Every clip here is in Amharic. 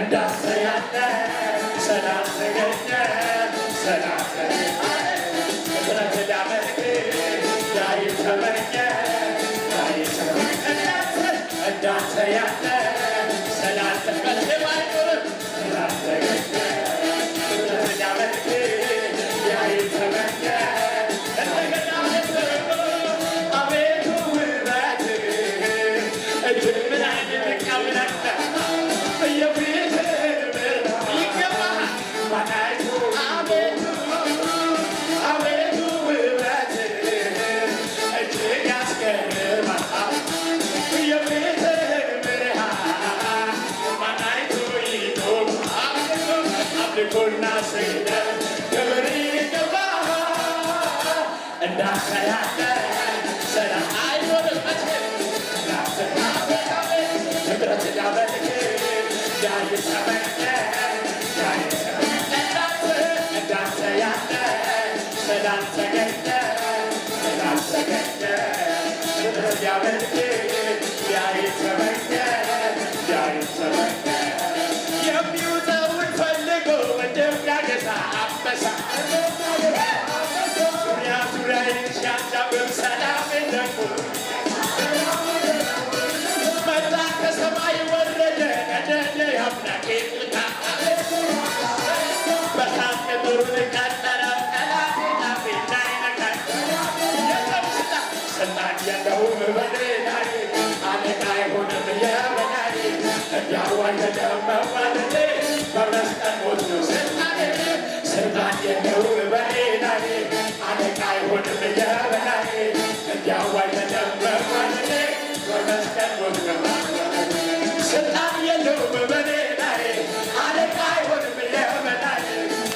እንዳንተ ያለ ሰላም ተገኘ፣ ሰላም ተገኘ። ፍጥረት ሊያመልክ ያይተመኘ፣ ያይተመኘ። እንዳንተ፣ እንዳንተ ያለ ሰላም መቼም አይኖርም። ሰላም ተገኘ፣ ፍጥረት ሊያመልክ ያይተመኘ። እንደገና አቤቱ ውበትህ እጅግ ምን አይነት አምላክ የፊትህን ብርሃን ይገባሃል ማናይቱ። አቤቱ፣ አቤቱ ውበትህ እጅግ ያስገርማል። የፊትህን ብርሃን ማናይቱ ይቆም። አምልኮና ስግደት ክብር ይገባሃል። እንዳንተ ያለ ሰላም አይኖርም መቼም። እንዳንተ፣ አቤት አቤት፣ ፍጥረት ሊያመልክ ያይተመኘ፣ ያይተመኘ። እንዳንተ፣ እንዳንተ ያለ ሰላም ተገኘ፣ ሰላም ተገኘ። ፍጥረት ሊያመልክ ያይተመኘ፣ ያይተመኘ። የሚውጠውን ፈልጎ እንደሚያገሳ አንበሳ ዙሪያ ዙሪያዬን ሲያንዣብብ ሰላሜን ነቅቶ መጣ፣ ከሰማይ ወረደ፣ ነደደ የአምላኬ ቁጣ። በሳት ቅጥሩን ቀጠረ፣ ጠላቴ ጫፌ እንዳይነካኝ። የለም ስልጣን፣ ስልጣን የለውም በኔ ላይ፣ አለቃ አይሆንም የበላይ። እንዲያው አይደለም መዋደዴ፣ በመስቀል ሞት ነው ስልጣኔ። ስልጣን የለውም በኔ ላይ፣ አለቃ አይሆንም የበላይ። እንዲያው አይደለም መዋደዴ፣ በመስቀል ሞት ነው። ስልጣን የለውም በኔ ላይ፣ አለቃ አይሆንም የበላይ።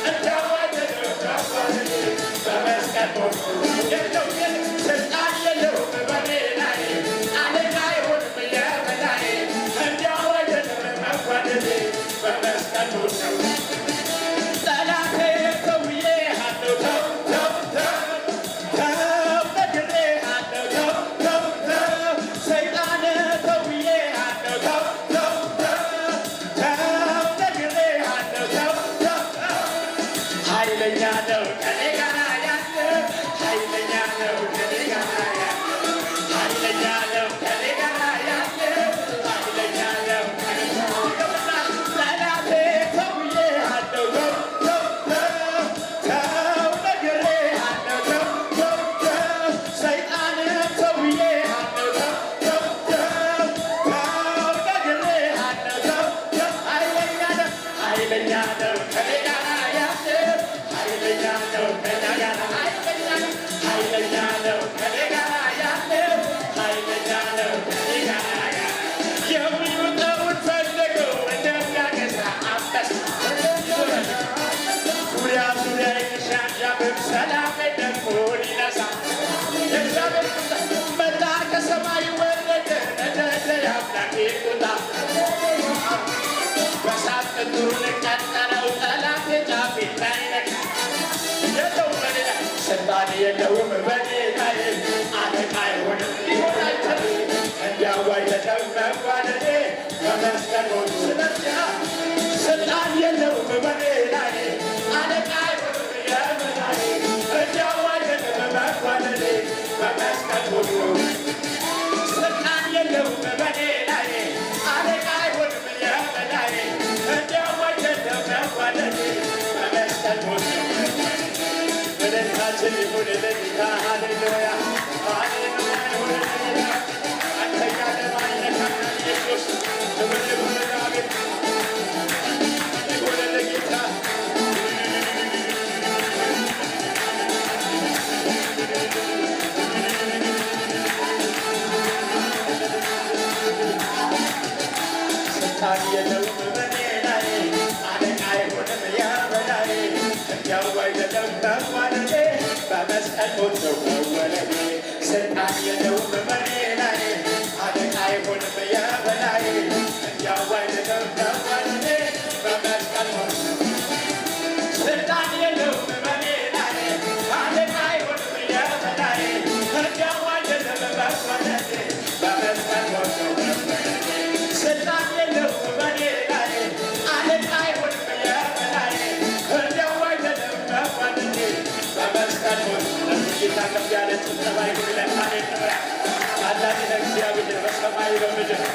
እንዲያው አይደለም መዋደዴ፣ በመስቀል ሞት ነው። የለው ስልጣን የለውም በኔ ላይ፣ አለቃ አይሆንም የበላይ። እንዲያው አይደለም መዋደዴ፣ በመስቀል ሞት ነው። ጠላቴ ተውዬ አለው፣ ተው ተው ተው ተው፣ ነግሬ አለው፣ ተው ተው ተው። ሰይጣን ተውዬ አለው፣ ተው ተው ተው ተው፣ ነግሬ አለው፣ ተው ተው። ኃይለኛ ነው ከኔ ጋር ያለ፣ ኃይለኛ ነው ከኔ ጋር ያለ፣ ኃይለኛ ነው ከኔ ጋር ያለ፣ ኃይለኛ ነው ከኔ ጋር። ጠላቴ ተውዬ አለው፣ ተው ተው ተው ተው፣ ነግሬ አለው፣ ተው ተው ተው። ሰይጣን ተውዬ አለው፣ ተው ተው ተው ተው፣ ነግሬ አለው፣ ተው ተው። ኃይለኛ ነው፣ ኃይለኛ ነው ከኔ ጋር ያለ፣ ኃይለኛ ነው ከኔ ጋር፣ ኃይለኛ ነው፣ ኃይለኛ ነው ከኔ ጋር ያለ፣ ኃይለኛ ነው ከኔ ጋር ያለ። የሚውጠውን ፈልገው እንደሚያገሳ አንበሳ ዙሪያ ዙሪያዬን ሲያንዣብብ ሰላሜን ደግሞ ሊነሳ የእግዚአብሔር ቁጣ መጣ፣ ከሰማይ ወረደ፣ ነደደ የአምላኬ ቁጣ። በሳት ቅጥሩን ቀጠረው፣ ጠላቴ ጫፌ እንዳይነካ። የለውም በኔ ላይ ስልጣን፣ የለውም በኔ ላይ፣ አለቃ አይሆንም፣ ሊሆን አይችልም። እንዲያው አይደለም መዋደዴ፣ በመስቀል ሞት። ስለዚህ ስልጣን የለውም በኔ ላይ፣ አለቃ አይሆንም የበላይ። እንዲያው አይደለም መዋደዴ፣ በመስቀል ሞት። ስልጣን የለውም በኔ ላይ፣ አለቃ አይሆንም የበላይ። እንዲያው አይደለም መዋደዴ፣ በመስቀል ሞት። እልልታችን ይሁን ለጌታ። ሃሌሉያ ሃሌሉያ ይሁን ለጌታ። አንተ ያለ ማን ይነካናል? ኢየሱስ ክብር ይሁን ለአቤት፣ ይሁን ለጌታ። ስልጣን የለውም በኔ ላይ፣ አለቃ አይሆንም የበላይ። እንዲያው አይደለም መዋደዴ፣ በመስቀል ሞት ነው መወለዴ። ስልጣን የለውም በኔ ላይ፣ አለቃ አይሆንም የበላይ። እንዲያው አይደለም መዋደዴ፣ በመስቀል ሞት ነው። ስልጣን የለውም በኔ ላይ፣ አለቃ አይሆንም የበላይ። እንዲያው አይደለም መወለዴ፣ በመስቀል ሞት ነው። ስልጣን የለውም በኔ ላይ፣ አለቃ በሰማይ በምድር።